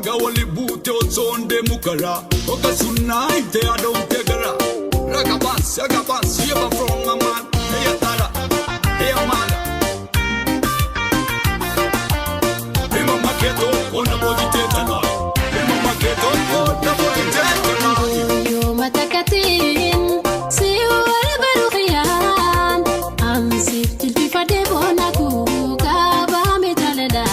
Haga wali buute osoo deemu karaa. Oka sunnaa itee adoomte gara. Ragabans, ragabans, yeba from my man. Hey tara, hey amala. Hey mama keto, kona bojite tana. Hey mama keto, kona bojite tana. Yoo matakatiin si wal baruqiyaan ansiif jilbifadhee boona kuukaabame jaalala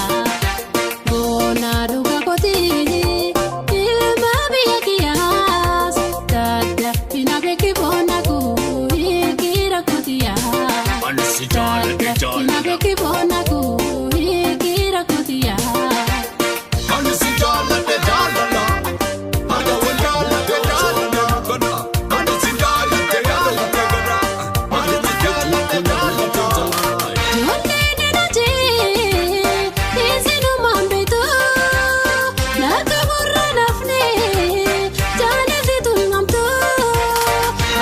boona dhuga kootii ilma biyya kiyyaas dadda bina beeki boona kuu hiikira kootiyaa Ani si jaaladhe dadda bina jaalala. Beeki boona kuu hiikira kootiyaa. Ani si jaaladhe jaalala. Haga wal jaaladhe jaalala. Kana ani si jaaladhe jaalala gara. Ani si jaaladhe jaalala. Ijoollee dadhabee isinumaan beektu laga gurra nafnee jaalladhi tullamtu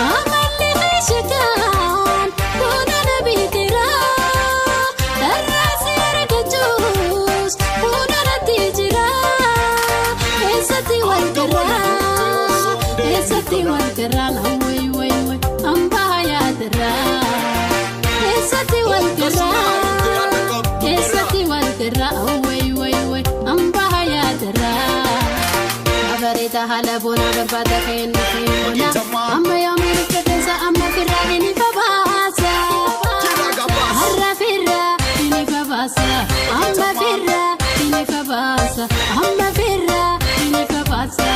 amalli meeshaan boona na biitira dharraasi argachuus boona natti jira eessatti wal garraa eessatti wal garraa way way way hambaa yaadirraa. Eessatti wal garraa eessatti wal garraa way way way hambaa yaadirraa. Abareeda haala boonaa barbaada kennu kenna amma yoomii rifeensa amma firraa ni fabaasa. Har'a firraa ni fabaasa amma firraa ni fabaasa amma firraa ni fabaasa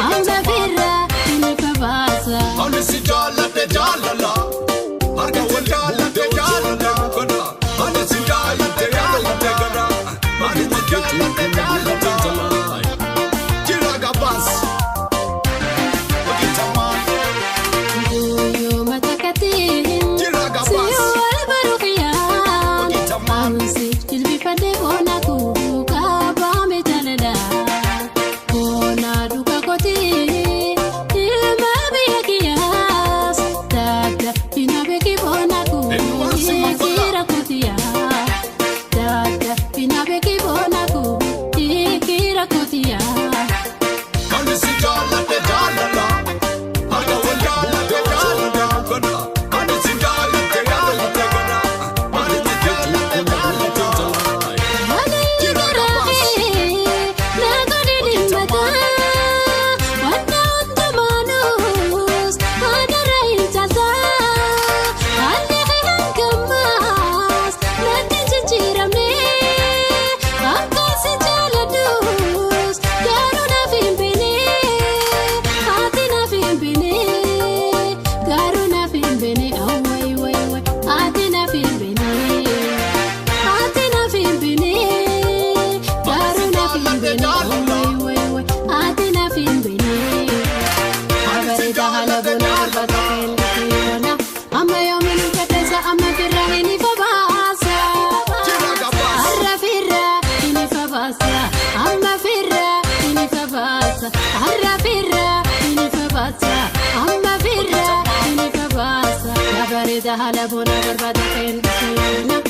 amma firraa ni fabaasa. Ani si jaaladhe jaalala. Harka wal jaaladhe jaalala. Kana ani si jaaladhe jaalala gara. Ani si jaaladhe jaalala. Jira gabas. Okitaman. Yoo matakatiin Jira si gabas. Wal baruqiyaan Okitaman. ansiif jilbifadhee boona kuukaabame jaalala boona dhuga kootii ilma biyya kiyyaas dadda bina beeki boona kuu hiikira kootiyaa dadda bina beeki boona kuu hiikira kootiyaa. Ani si jaaladhe jaalala. Harka wal jaaladhe jaalala. Kana ani si jaaladhe jaalala gara. Ani si jaaladhe jaalala. Jaalalli garaafee na godhe dhimmata wanta hundumaanuus haadara hin caalta haalli hangammaas natti jijjiiramne akka si jaaladhus garuu naaf hin beene haati naaf hin beene garuu naaf hin beene awwai wai wai haati naaf hin beene. Ati naaf hin beene garuu naaf hin beene way way way ati naaf hin beene. Abareeda haala boona barbaada keelloo amma yoomiin fedhensa amma firraa hin fabaasa. Jira gabas. Har'a firraa hin fabaasa amma firraa hin fabaasa har'a firraa hin fabaasa amma firraa hin fabaasa. Abareeda haala boona barbaada keelloo.